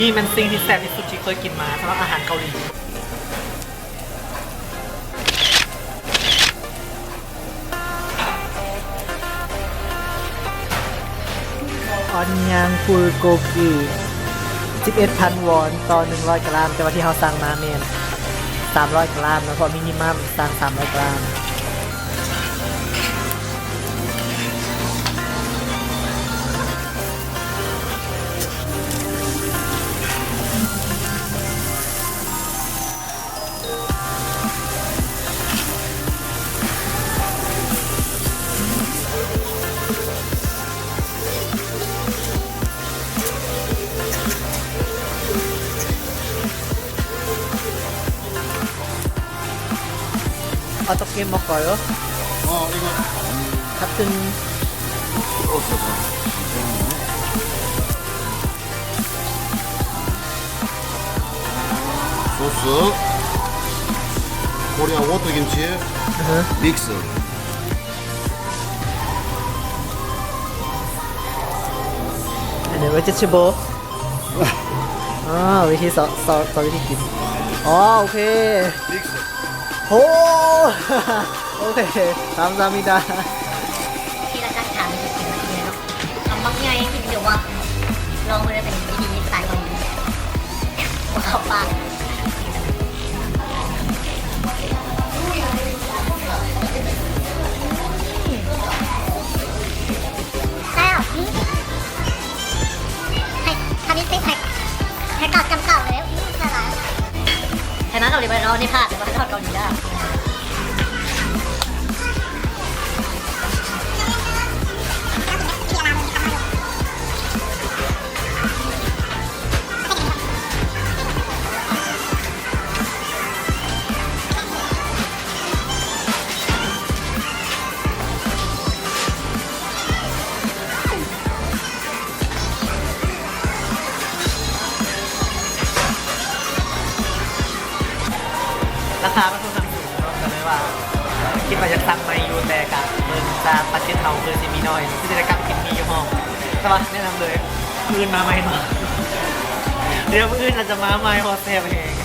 ນີ້ແມ່ນສິ່ງທີ່ແຊບທີ່ສຸດທີ່ເຄີຍກິນມາ ສຳລັບອາຫານເກົາຫຼີ. onion bulgogi ສິບເອັດພັນວອນຕໍ່ໜຶ່ງຮ້ອຍກຣາມ, ແຕ່ວ່າທີ່ເຮົາສັ່ງມາແມ່ນສາມຮ້ອຍກຣາມເນາະ, ເພາະມິນິມັມສັ່ງສາມຮ້ອຍກຣາມ. あと、ケンマカよ。あ、今。カツン。 소스. 코리아 오토 김치. 믹스. 안에 왜 제치보? 아, 위히 서, 서, 서 위히 김. 아, 오케이. 믹스. ໂອ້ ໂອເຄ ກາມຊາມິດາ. ທີ່ລະກັດຖາມເປັນເຈົ້າຂອງເນາະ ຄຳບັກໃຫຍ່ ເຫັນຢູ່ວ່າລອງເບິ່ງເປັນວິທີສາຍຂອງ ບໍ່ເຂົ້າປາກ. ແຊບ ອືມ ໃຫ້ ຄຳນີ້ຕິດໃຫ້ ໃຫ້ເກົ່າຈຳເກົ່າເລີຍ ອືມ ຫຼາຍໆ ໃຫ້ມາເກົາຫຼີບໍ່ໄດ້ເນາະ ນີ້ພາດ ແຕ່ວ່າເຂົ້າເກົາຫຼີໄດ້. ລາຄາມັນຄ່ອນຂ້າງສູງເນາະ ກໍເລີຍວ່າຄິດວ່າຢາກສັ່ງໃໝ່ຢູ່ ແຕ່ກະເບິ່ງຈາກບັດເຈັດເຮົາຄືຊິມີໜ້ອຍ ຄືຊິໄດ້ກັບກິນໝີ່ຢູ່ຫ້ອງ. ແຕ່ວ່າແນະນຳເລີຍ ມື້ອື່ນມາໃໝ່ເນາະ ດຽວມື້ອື່ນອາດຈະມາໃໝ່ ເພາະວ່າແຊບແຮງ.